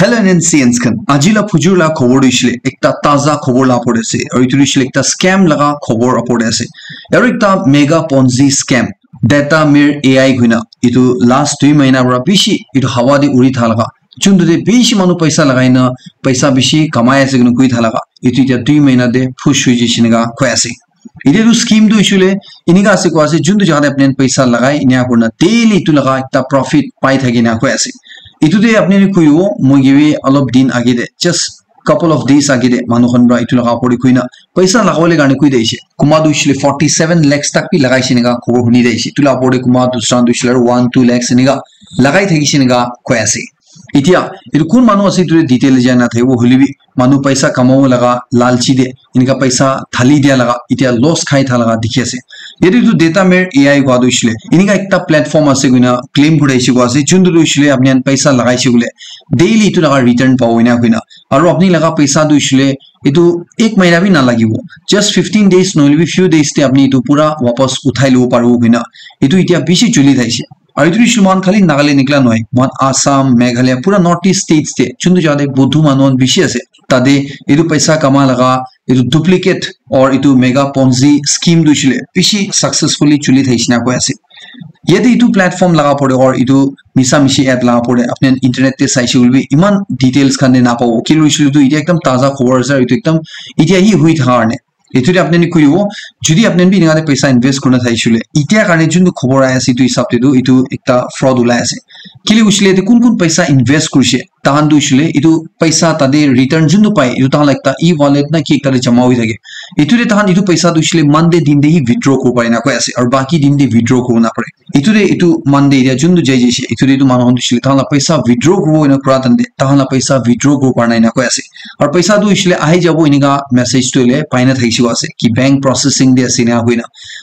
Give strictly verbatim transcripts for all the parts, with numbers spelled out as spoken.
Hello N N C Ns khan, aji la phujur la khobor tu hoishe le ekta taza khobor la opor te ase, aru etu tu hoishe le ekta scam laga khobor opor te ase, aru ekta mega Ponzi scam, Datamare A I koina, etu last dui mahina para bishi etu hawa te uri tha laga, juntu te bishi manu paisa lagai na paisa bishi kamai ase koina koi tha laga, etu etia dui mahina te phush hoi jishe neka koi ase. Etia tu scheme tu hoishe le enika ase koi ase, juntu jaga te apni khan paisa lagai, enika kurina daily etu laga ekta profit pai thaki na koi ase. Etu te apni khan koi bo, moi ke bi olop din age te, just couple of days age te manu khan para etu laga opor te koi na paisa lagabole karne koi thakishe. Kunba tu hoishe le forty seven lakhs tak bi lagaishe enika khobor huni thakishe. Etu la opor te kunba dusra tu hoishe le one two lakhs enika lagai thakishe enika koi ase. Etia etu kun manu ase etu te detail jai na thakibo, hoile bi manu paisa kamabo laga lalchi te enika paisa thali dia laga, etia loss khai tha laga dikhi ase. Yate etu Datamare A I kua tu hoishe le enika ekta platform ase koina claim kuri ase kua ase, juntu tu hoishe le apni khan paisa lagaishe koile daily etu laga return pabo ena koina, aru apni laga paisa tu hoishe le etu ek mahina bi nalagibo, just fifteen days nohoile bi few days te apni etu pura wapas uthai lobo paribo koina, etu etia bishi chuli thakishe. Aru etu hoishe le moikhan khali Nagaland nikla nohoi, moikhan Assam, Meghalaya, pura North East states te, juntu jaga te Buddhu manu khan bishi ase, tate etu paisa kama laga, etu duplicate or etu mega Ponzi scheme tu hoishe le bishi successfully chuli thakishe na koi ase. Yate etu platform laga opor te or etu misa mishi app laga opor te apni khan internet te saishe koile bi eman details khan te napabo. Kile hoishe le etu etia ekdam taza khobor ase, aru etu ekdam etia hi hui thaka karne. Etu te apni khan koi bo, jodi apni khan bi enika te paisa invest kurina thakishe koile, etia karne juntu khobor ahi ase, etu hisab te tu etu ekta fraud ulai ase. Kile hoishe le yate kun kun paisa invest kurishe, tahan tu hoishe le etu paisa tate return juntu pai, etu tahan la ekta e-wallet na ki ekta te jama hoi thake. Etu te tahan etu paisa tu hoishe le Monday din te hi withdraw kuribo pare na koi ase, aru baki din te withdraw kuribo na pare. Etu te etu Monday dia juntu jai jaise, etu te etu manu khan tu hoishe le tahan la paisa withdraw kuribo ena kura time te, tahan la paisa withdraw kuribo para nai ena koi ase. Aru paisa tu hoishe le ahi jabo enika message tu hoile pai na thakishe koi ase, ki bank processing te ase ena koi na.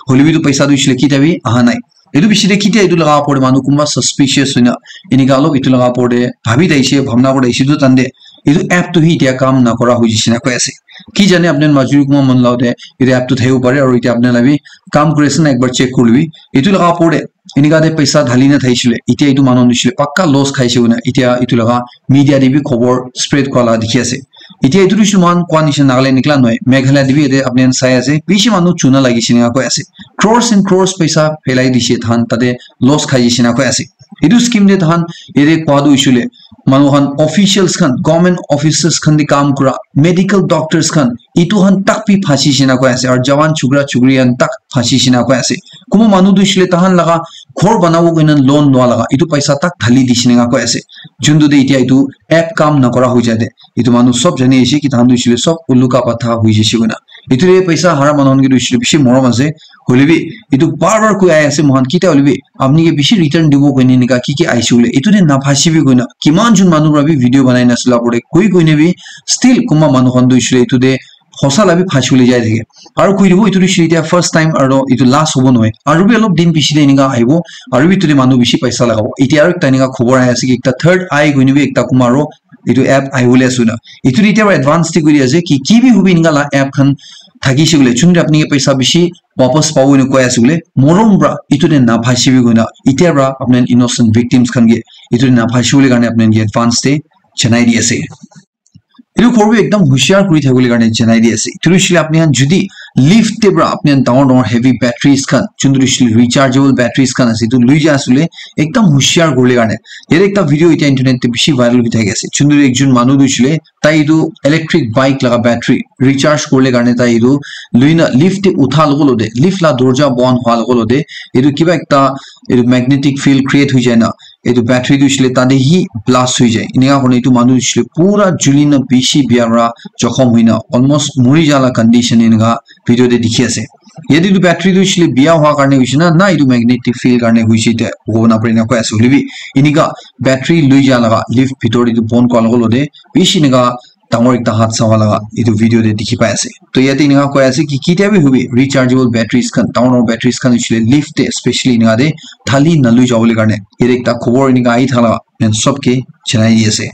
Hoile bi etu paisa tu hoishe le ketia bi aha nai. Etu bishi te ketia etu laga opor te manu kunba suspicious hoina enika olop etu laga opor te bhabi thakishe, bhabna kuri thakishe, etu time te etu app tu hi etia kam nakora hoi jaise na koi ase. Ki jane apni khan majuri kunba mon lao te etu app tu thakibo pare, aru etia apni khan la bi kam kuri ase na ekbar check kuri lobi. Etu laga opor te enika te paisa dhali na thakishe le, etia etu manu hoishe le pakka loss khaishe koina, etia etu laga media te bi khobor spread kura laga dikhi ase. Etia etu tu hoishe le moikhan kua nishe na Nagaland nikla nohoi, Meghalaya te bi yate apni khan sai ase, bishi manu chuna lagishe enika koi ase. Crores and crores paisa phelai dishe tahan tate, loss khai jaise enika koi ase. Etu scheme te tahan yate kua tu hoishe le manu khan, officials khan, government offices khan te kam kura, medical doctors khan, etu khan tak bi phasi jaise enika koi ase, aru jawan chukra chukri khan tak phasi jaise enika koi ase. Kunba manu tu hoishe le tahan laga ghor banabo koina loan lua laga, etu paisa tak dhali dishe enika koi ase. Juntu te etia etu app kam nakora hoi jai te, etu manu sob jani ase ki tahan tu hoishe le sob uluka patha hoi jaise koina. Etu te paisa hara manu khan ke tu hoishe le bishi morom ase. Hoile bi etu bar bar koi ahi ase, moikhan ketia hoile bi apni ke bishi return dibo koina enika ki ki ahishe koile, etu te naphasibi koina kiman jon manu para bi video banai na ase la opor te koi koina bi, still kunba manu khan tu hoishe le etu te hosa la bi phasi bole jai thake. Aru koi dibo etu tu hoishe le etia first time aru etu last hobo nohoi, aru bi olop din piche te enika ahibo, aru bi etu te manu bishi paisa lagabo. Etia aru ekta enika khobor ahi ase ki ekta third eye koina bi ekta kunba aru etu app ahi bole ase koina. Etu tu etia para advance te koi di ase ki ki bi hobi enika la app khan thakishe koile, juntu apni ke paisa bishi wapas pabo ena koi ase koile, morom para etu te naphasibi koina, etia para apni khan innocent victims khan ke etu te naphasibole karne apni khan ke advance te janai di ase. Etu khobor bi ekdam hushiyar kuri thakibole karne janai di ase. Etu tu hoishe le apni khan jodi lift te para apni khan dangor dangor heavy batteries khan, juntu tu hoishe le rechargeable batteries khan ase, etu loi jai ase koile ekdam hushiyar kuribole karne. Yate ekta video etia internet te bishi viral hoi thaki ase. Juntu tu ekjon manu tu hoishe le tai etu electric bike laga battery recharge kuribole karne tai etu loi na lift te utha logo logote, lift la dorja bon hua logo logote, etu kiba ekta etu magnetic field create hoi jai na, etu battery tu hoishe le tate hi blast hoi jai. Enika hoile etu manu tu hoishe le pura juli na bishi bia para jokhom hoi na almost mori ja la condition enika video te dikhi ase. Yate etu battery tu hoishe le bia hua karne hoishe na, na etu magnetic field karne hoishe ete hobo na pare ena koi ase. Hoile bi enika battery loi ja laga lift bitor te etu bon kura logo logote bishi enika dangor ekta hath sawa laga etu video te dikhi pai ase. To yate enika koi ase ki ketia bi hobi rechargeable batteries khan, dangor dangor batteries khan hoishe le lift te specially enika te thali na loi jabole karne yate ekta khobor enika ahi thala apni khan sob ke janai di ase.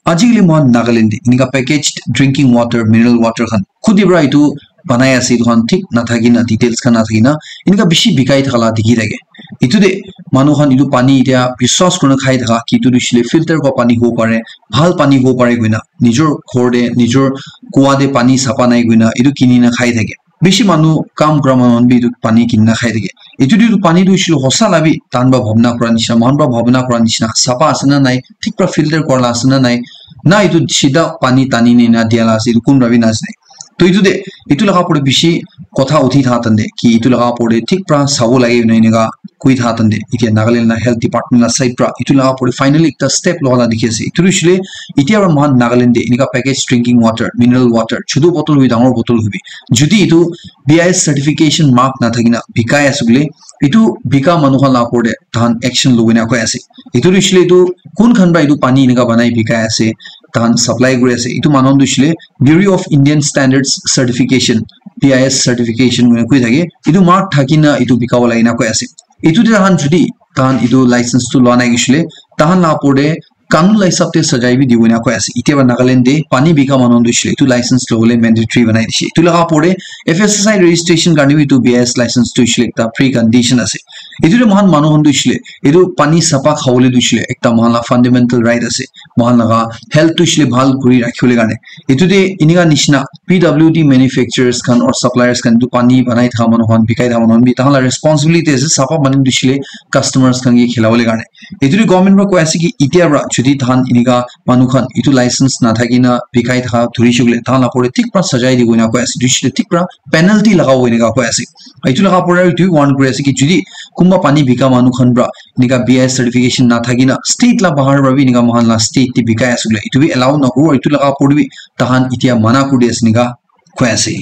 Ajikali moikhan Nagaland te enika packaged drinking water, mineral water khan khudi para etu banai ase, etu khan thik nathaki na, details khan nathaki na enika bishi bikai thaka la dikhi thake. Etu te manu khan etu pani etia biswas kurina khai thaka ki etu tu hoishe le filter kura pani hobo pare, bhal pani hobo pare koina nijor ghor te nijor kua te pani sapha nai koina etu kini na khai thake. Bishi manu kam kura manu khan bi etu pani kini na khai thake. Etu tu pani tu hoishe le hosa la bi tahan para bhabna kura nishina, moikhan para bhabna kura nishina, sapha ase na nai, thik para filter kura la ase na nai, na etu sida pani tani ne na dia la ase, etu kun para bi na jane. To etu te, etu laga opor te bishi kotha uthi tha tande ki etu laga opor te thik para sabo lage na enika koi tha tande. Etia Nagaland la health department la side para etu laga opor te finally ekta step loa la dikhi ase. Etu hoishe le etia para moikhan Nagaland te enika package drinking water, mineral water, chutu bottle hobi, dangor bottle hobi, jodi etu B I S certification mark na thakina bikai ase bole, etu bika manu khan la opor te tahan action lobo na koi ase. Etu hoishe le etu kun khan para etu pani enika banai bikai ase, tahan supply kuri ase, etu manu khan tu hoishe le Bureau of Indian Standards Certification, B I S certification koi thake, etu mark thakina etu bikabo lage na koi ase. Etu te tahan jodi tahan etu license tu loa nai hoishe le, tahan la opor te kanun la hisab te sajai bi dibo na koi ase. Etia para Nagaland te pani bika manu khan tu hoishe le etu license lobole mandatory banai dishe. Etu laga opor te F S S I registration karne bi etu B I S license tu hoishe le ekta precondition ase. Etu te moikhan manu khan tu hoishe le etu pani sapha khabole tu hoishe le ekta moikhan la fundamental right ase. Moikhan laga health tu hoishe le bhal kuri rakhibole karne. Etu te enika nishina P W D manufacturers khan or suppliers khan etu pani banai thaka manu khan, bikai thaka manu khan bi tahan la responsibility ase sapha pani tu hoishe le customers khan ke khilabole karne. Etu tu government para koi ase ki etia para jodi tahan enika manu khan etu license na thakina bikai thaka dhurishe koile tahan la opor te thik para sajai dibo na koi ase, dhurishe koile thik para penalty lagabo enika koi ase. Etu laga opor te etu warn kuri ase ki jodi kunba pani bika manu khan para enika B I S certification na thakina state la bahar para bi enika moikhan la state te bikai ase koile etu bi allow na kuro, etu laga opor te bi tahan etia mana kuri ase enika koi ase.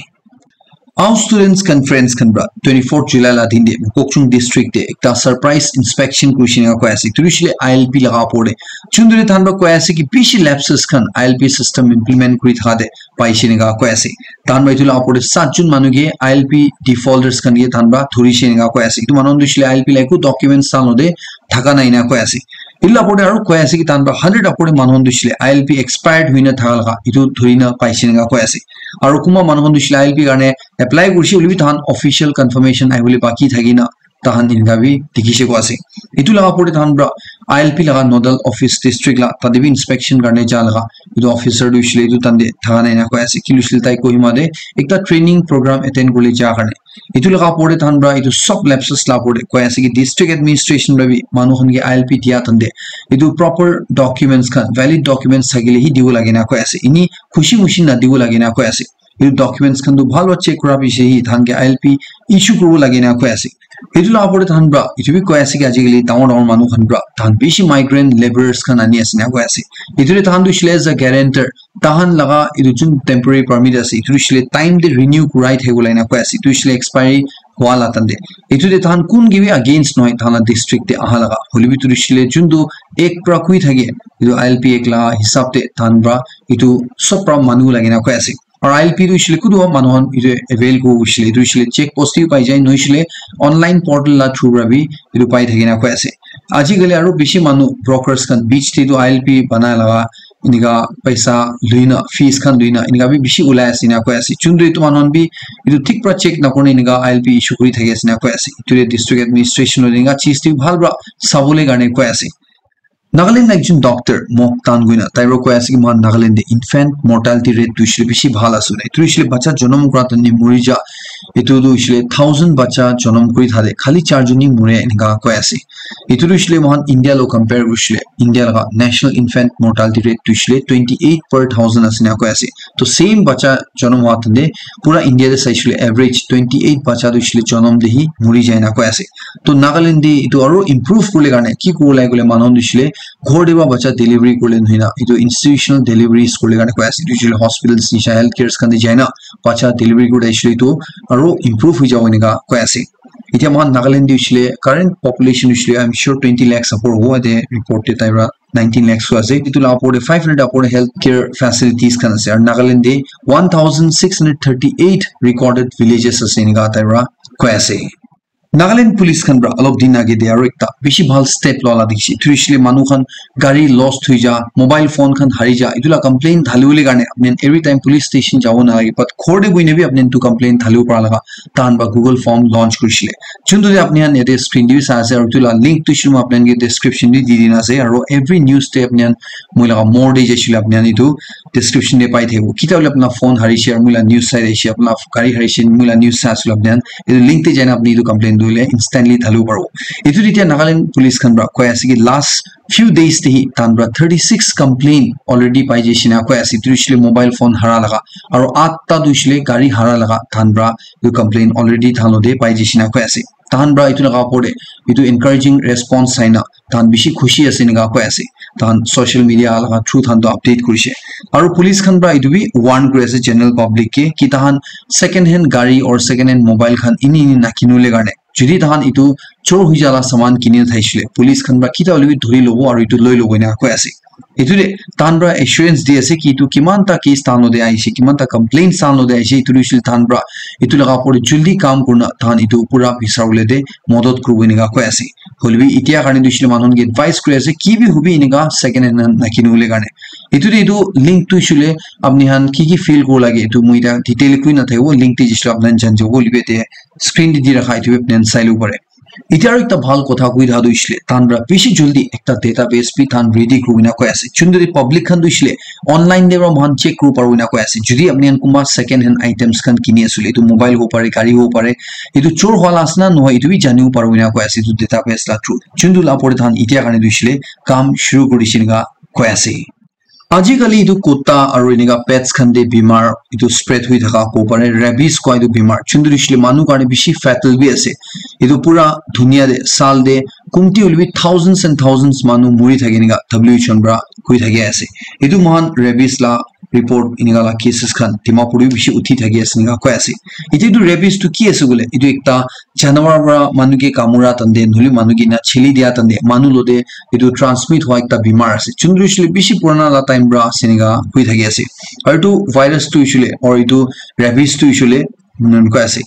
Ao Students Conference khan para twenty-fourth July la din te Mokokchung district te ekta surprise inspection kurishe enika koi ase. Etu hoishe le I L P laga opor te. Chunduri tahan para koi ase ki bishi lapses khan I L P system implement kuri thaka te paishe enika koi ase. Tahan para etu laga opor te sat jon manu ke I L P defaulters khan ke tahan para dhurishe enika koi ase. Etu manu khan tu hoishe le I L P la eku documents tahan logote thaka nai enika koi ase. Etu laga opor te aru koi ase ki tahan para hundred opor te manu khan tu hoishe le I L P expired hoina thaka laga etu dhurina paishe enika koi ase. Aru kunba manu khan tu hoishe le I L P karne apply kurishe hoile bi tahan official confirmation ahibole baki thakina tahan enika bi dikhishe koi ase. Etu laga opor te tahan para I L P laga nodal office district la tate bi inspection karne ja laga etu officer tu hoishe le etu tahan te thaka nai enika koi ase. Ki hoishe le tai Kohima te ekta training program attend kuribole ja karne. Etu laga opor te tahan para etu sob lapses la opor te koi ase ki district administration para bi manu khan ke I L P dia tahan te etu proper documents khan, valid documents thakile hi dibo lage na koi ase. Eni khushi mushi na dibo lage na koi ase. Etu documents khan tu bhal para check kura piche hi tahan ke I L P issue kuribo lage na koi ase. Etu laga opor te tahan para etu bi koi ase ki ajikali dangor dangor manu khan para tahan bishi migrant labourers khan ani ase na koi ase. Etu te tahan tu hoishe le as a guarantor tahan laga etu jun temporary permit ase etu hoishe le time te renew kurai thakibo lage na koi ase. Etu hoishe le expiry hua la tahan te. Etu te tahan kun ke bi against nohoi tahan la district te aha laga. Hoile bi etu hoishe le jun tu ek para koi thake etu I L P ek la hisab te tahan para etu sob para manu lage na koi ase. Aru I L P tu hoishe le kunuba manu khan etu avail kuribo hoishe le etu hoishe le check post te bi pai jai, nohoishe le online portal la through para bi etu pai thake na koi ase. Ajikali aru bishi manu brokers khan beach te tu I L P banai laga enika paisa luina, fees khan luina enika bi bishi ulai ase enika koi ase. Chunduri etu manu khan bi etu thik para check na kurina enika I L P issue kuri thaki ase enika koi ase. Etu te district administration hoile enika cheez te bhal para sabole karne koi ase. Nagaland la ekjon doctor Mok Tan koina tai para koi ase ki moikhan Nagaland te infant mortality rate tu hoishe le bishi bhal ase. Etu hoishe le bacha jonom kura tani muri ja etu tu hoishe le thousand bacha jonom kuri thale khali char joni muri enika koi ase. Etu tu hoishe le moikhan India lo compare kurishe le India laga national infant mortality rate tu hoishe le twenty eight per thousand ase enika koi ase. To same bacha jonom hua tande pura India te saishe le average twenty eight bacha tu hoishe le jonom te hi muri jai enika koi ase. To Nagaland te etu aru improve kuribole karne ki kuribo lage koile manu khan tu hoishe le ghor te para bacha delivery kurile nohoi na etu institutional deliveries kurile karne koi ase. Etu hoishe le hospitals nisha health cares khan te jai na bacha delivery kuribole hoishe le etu aru improve hoi jabo enika koi ase. Etia moikhan Nagaland te hoishe le current population hoishe le I'm sure twenty lakhs upor hobo, ete report te tai para nineteen lakhs koi ase. Etu la upor te five hundred upor te health care facilities khan ase. Aru Nagaland te one thousand six hundred thirty eight recorded villages ase enika tai para koi ase. Nagaland police khan pra alop din age de aro ekta bishi bhal step loa la dikhi. Etu hoishe le manu khan gari lost hoi ja, mobile phone khan hari ja, etu la complaint dhaliwole karne apni khan every time police station jabo nalage, but ghor te bohi na bi apni khan etu complaint dhalibo para laga tahan pra Google form launch kurishe le. Juntu te apni khan yate screen te bi sai ase, aro etu la link tu hoishe le moi apni khan ke description te di dina ase, aro every news te apni khan moi laga more te jaishe le apni khan etu description te pai thakibo. Kita hoile apna phone harishe, aru moi la news sai harishe, apna gari harishe, moi la news sai asile apni khan etu link te jaina apni etu complaint tu hoile instantly dhalibo paribo. Etu te Nagaland police khan pra koi ase ki last few days te hi tahan pra thirty six complaint already pai jaishe na koi ase. Etu hoishe le mobile phone hara laga aru atta tu hoishe le gari hara laga tahan pra etu complaint already tahan lo te pai jaishe na koi ase. Tahan pra etu laga opor te etu encouraging response sai na tahan bishi khushi ase enika koi ase. Tahan social media laga through tahan toh update kurishe. Aru police khan pra etu bi warn kuri ase general public ke ki tahan second hand gari or second hand mobile khan ini ini nakinu le karne. Jodi tahan etu chor hoi jala saman kini thaishe le, police khan pra kita hoile bi dhuri lobo aru etu loi lobo enika koi ase. Etu te tahan pra assurance di ase ki etu kiman ta case tahan lo te ahishe, kiman ta complaints tahan lo te ahishe, etu hoishe le tahan pra etu laga opor te jaldi kam kurina tahan etu pura bisaribole te modot kuribo enika koi ase. Hoilebi etia karne tu hoishe le manu khan ke advice kuri ase, ki bi hobi enika second hand nakinu bole karne. Etu te etu link tu hoishe le apni khan ki ki feel kuribo lage, etu moi eta detail koi na thakibo, link te jaishe le apni khan jani jabo, hoilebi ete screen te di rakha, etu bi apni khan sai lobo pare. Etia aru ekta bhal kotha koi thakia tu hoishe le, tahan pra bishi jaldi ekta database bi tahan ready kuri kena koi ase. Juntu te public khan tu hoishe le, online te pra moikhan check kuribo paribo ena koi ase. Jodi apni khan kunba second hand items khan kini asile, etu mobile hobo pare, gari hobo pare, etu chor howa la ase na nohoi, etu bi janibo paribo ena koi ase, etu database la through. Juntu la opor te tahan etia karne tu hoishe le, kam shuru kuri dishe enika koi ase. Ajikali etu kutta aru enika pets khan te bimar etu spread hoi thaka kobo pare, rabies koi etu bimar. Juntu hoishe le manu karne bishi fatal bi ase. Etu pura dunia te, sal te, kumti hoilebi thousands and thousands manu muri thake enika W H O pra koi thaki ase. Etu moikhan rabies la report enika la cases khan Dimapur te bishi uthi thaki ase enika koi ase. Etu tu rabies tu ki ase koile, etu ekta janwar pra manu ke kamura tante, nohole manu ke ena chili dia tante, manu lote etu transmit hwa ekta bimar ase. Juntu hoishe le bishi purana la time pra ase enika hoi thaki ase. Aru etu virus tu hoishe le, or etu rabies tu hoishe le, manu khan koi ase,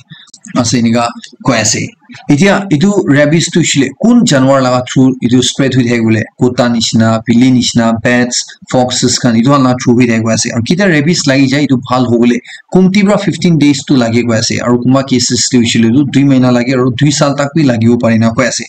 ase enika koi ase. Etia etu rabies tu hoishe le kun janwar laga through etu spread hoi thake koile, kutta nishina, bili nishina, bats, foxes khan etu khan la through hoi thake koi ase. Aru ketia rabies lagi jai etu bhal hobole kumti pra fifteen days tu lage koi ase. Aru kunba cases tu hoishe le tu dui mahina lage aru dui saal tak bi lagibo pare ena koi ase.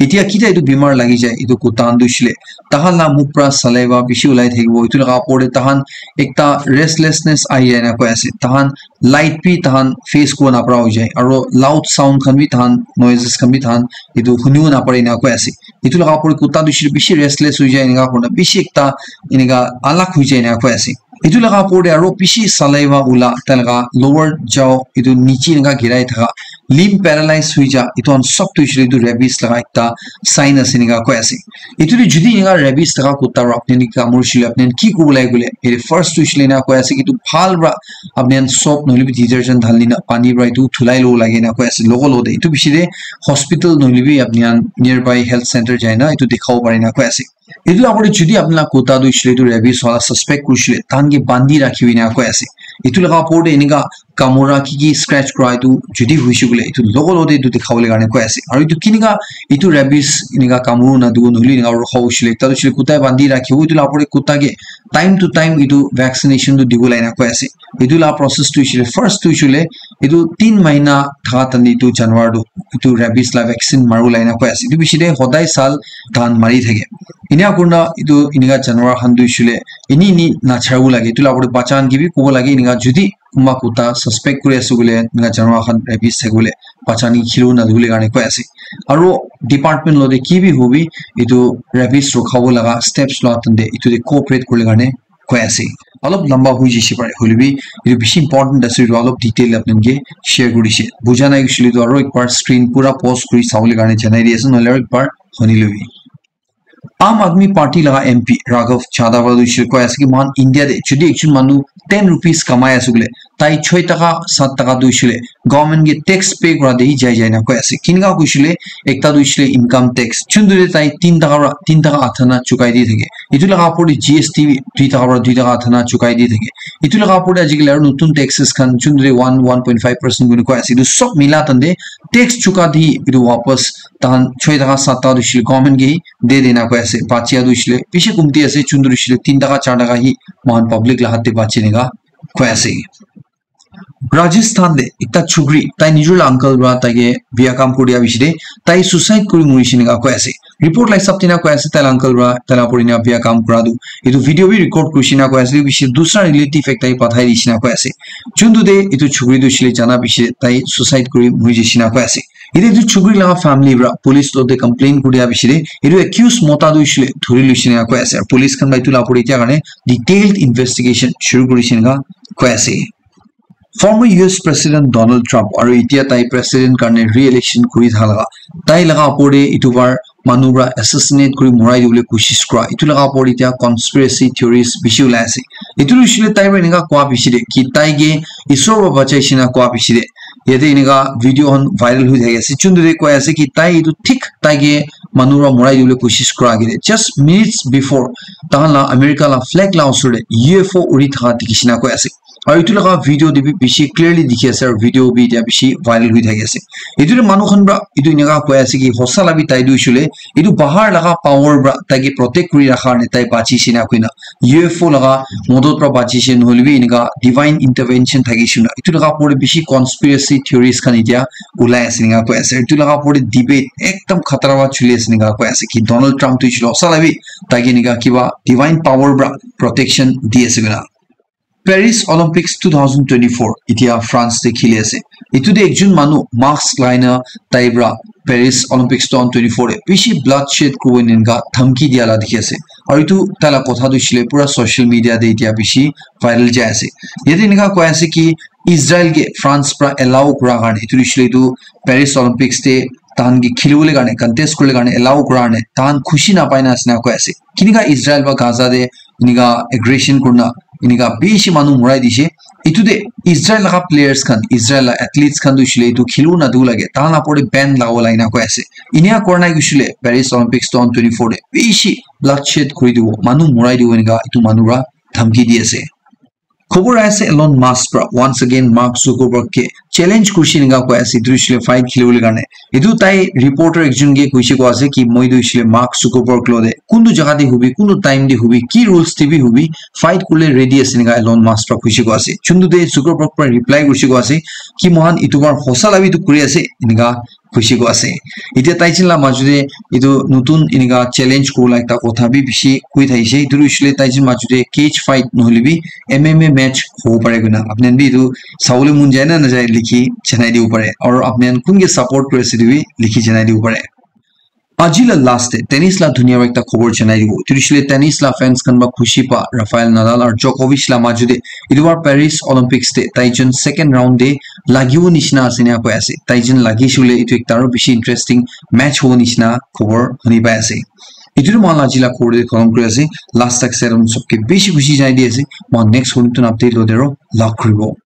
Etia ketia etu bimar lagi jai etu kutta khan tu hoishe le tahan la mukh pra saliva bishi ulai thakibo. Etu laga opor te tahan ekta restlessness ahi jai ena koi ase. Tahan light bi tahan face kuribo napara hoi jai, aro loud sound khan bi tahan noises khan bi tahan etu hunibo napare ena koi ase. Etu laga opor te kutta tu hoishe le bishi restless hoi jai enika kurina bishi ekta enika alag hoi jai ena koi ase. Etu laga opor te aro bishi saliva ula tai laga lower jaw etu niche enika girai thaka limb paralyze hoi ja etu khan sob tu hoishe le etu rabies laga ekta sign ase enika koi ase. Etu te jodi enika rabies thaka kutta para apni khan ke kamurishe le apni khan ki kuribo lage koile, ete first tu hoishe le enika koi ase ki etu bhal para apni khan soap nohole bi detergent dhali na pani para etu dhulai lobo lage ena koi ase logo logo te. Etu bishi te hospital nohole bi apni khan nearby health center jai na etu dikhabo pare ena koi ase. Etu laga opor te jodi apni laga kutta tu hoishe le etu rabies wala suspect kurishe le tahan ke bandi rakhibi ena koi ase. Etu laga opor te enika kamura ki ki scratch kura etu jodi hoishe koile etu logo logo te etu dikhabole karne koi ase. Aru etu kinika etu rabies enika kamuru na dibo nohole enika rukha hoishe le ekta tu hoishe le kutta bandi rakhibo, etu laga opor te kutta ke time to time etu vaccination tu dibo lage ena koi ase. Etu laga process tu hoishe le first tu hoishe le etu tin mahina thaka tani etu janwar tu etu rabies laga vaccine maribo lage ena koi ase. Etu bishi te hodai saal tahan mari thake. Ena kurina etu enika janwar khan tu hoishe le eni eni nacharibo lage. Etu laga opor te bacha khan ke bi kobo lage enika jodi kunba kutta suspect kuri ase koile enika janwar khan rabies thake koile bacha khan ke khelibo nadibole karne koi ase. Aru department logote ki bi hobi etu rabies rukhabo laga steps loa tante etu te cooperate kuribole karne koi ase. Olop lamba hoi jaise pare hoile bi etu bishi important ase, etu olop detail apni khan ke share kuri dise. Buja nai hoishe le tu aru ekbar screen pura pause kuri sabole karne janai di ase, nohole aru ekbar huni lobi. Aam Aadmi Party laga M P Raghav Jadhav tu hoishe le koi ase ki moikhan India te jodi ekjon manu ten rupees kamai ase koile tai choi taka sat taka tu hoishile government ke tax pay kura de hi jai jai na koi ase. Kineka koishile ekta tu hoishile income tax, chuntu de tai tin taka ra tin taka athana chukai di thake. Itu laga opor de G S T bi dui taka ra dui taka athana chukai di thake. Itu laga opor de ajikali aru notun taxes khan chuntu de one, one point five percent kuri koi ase. Itu sob mila tande tax chuka di itu wapas tahan choi taka sat taka tu hoishile government ke hi de de na koi ase. Bachia tu hoishile bishi kumti ase, chuntu hoishile tin taka char taka hi mohan public la hat de bachi neka koi ase. Rajasthan de ekta chukri tai nijor la uncle pra tai ke bia kam kuri dia bishi de tai suicide kuri muri shini ka koi ase. Report la hisab tina koi ase tai la uncle pra tai la pori na bia kam kura tu. Itu video bi record kuri shina koi ase, bishi dusra relative ekta hi pathai di shina koi ase. Chuntu de itu chukri tu shile jana bishi tai suicide kuri muri ji shina koi ase. Ite itu chukri laga family pra police lo de complain kuri dia bishi de itu accused mota tu shile thuri lu shina koi ase. Police khan ba itu la pori tia karne detailed investigation shuru kuri shina koi ase. Former U S President Donald Trump aru itia tai president karne re-election kuri thaka laga tai laga opor de itu bar manu pra assassinate kuri morai dibole koshish kura itu laga opor de itia conspiracy theories bishi ulai ase. Itu hoishile tai pra enika koa bishi de ki tai ke isor pra bachai shina koa bishi de yate enika video khan viral hui thaki ase. Chuntu de koi ase ki tai itu thik tai ke manu pra morai dibole koshish kura age de just minutes before tahan la America la flag la osor de U F O uri thaka dikhi shina koi ase. Aru itu laga video te bi bishi clearly dikhi ase aru video bi etia bishi viral hui thaki ase. Itu te manu khan pra itu enika koi ase ki hosa la bi tai tu hoishile itu bahar laga power pra tai ke protect kuri rakha karne tai bachi shina koina U F O laga modot pra bachi she nohole bi enika divine intervention thaki shina itu laga opor te bishi conspiracy theories khan etia ulai ase enika koi ase. Itu laga opor te debate ekdam khatara wa chuli ase enika koi ase ki Donald Trump tu hoishile hosa la bi tai ke enika kiba divine power pra protection di ase koina. Paris Olympics two thousand twenty-four itia France te khili ase. Itu te ekjun manu mask lagai na tai pra Paris Olympics two thousand twenty-four te bishi bloodshed kuribo eninka dhamki dia la dikhi ase. Aru itu tai la kotha tu hoishile pura social media te itia bishi viral jai ase. Yate eninka koi ase ki Israel ke France pra allow kura karne itu hoishile itu Paris Olympics te tahan ke khilibole karne contest kuribole karne allow kura karne tahan khushi napai na ase na koi ase. Kinika Israel pra Gaza te enika aggression kurina enika bishi manu murai dishe. Itu de Israel laga players khan, Israel la athletes khan tu hoishile itu khilibo nadibo lage, tahan la opor de ban lagabo lage na koi ase. Inia kora nai hoishile Paris Olympics two thousand twenty-four de bishi bloodshed kuri dibo, manu murai dibo enika itu manu pra dhamki di ase. Khobor aise Elon Musk pra once again Mark Zuckerberg ke challenge kurishi enika koi ase, itu hoishile fight khilibole karne. Itu tai reporter ekjun ke koishi koi ase ki moi tu hoishile Mark Zuckerberg lo de kuntu jaga te hobi, kuntu time te hobi, ki rules te bi hobi, fight kuribole ready ase enika Elon Musk pra koishi koi ase. Chuntu de Zuckerberg pra reply kurishi koi ase ki mohan itu bar hosa la bi itu kuri ase enika koishi koi ase. Itia taijun la maju de itu notun enika challenge kuribole ekta kotha bi bishi koi thakishe. Itu hoishile taijun maju de cage fight nohole bi M M A match hobo pare koina. Apni khan bi itu sabole mon jai na najai likhi janai dibo pare. Aru apni khan kun ke support kuri ase itu bi likhi janai dibo pare. Aji la last te tennis la dunia para ekta khobor janai dibo. Itu hoishile tennis la fans khan para khushi pa Rafael Nadal aru Djokovic la maju te itu bar Paris Olympics te taijun second round te lagibo nishina ase ena koi ase. Taijun lagishile itu ekta aru bishi interesting match hobo nishina khobor huni pai ase. Itu tu mohan aji la khobor te khatam kuri ase. Last tak serum sobke bishi khushi janai di ase. Mohan next hoon tun update lo dero log kuribo.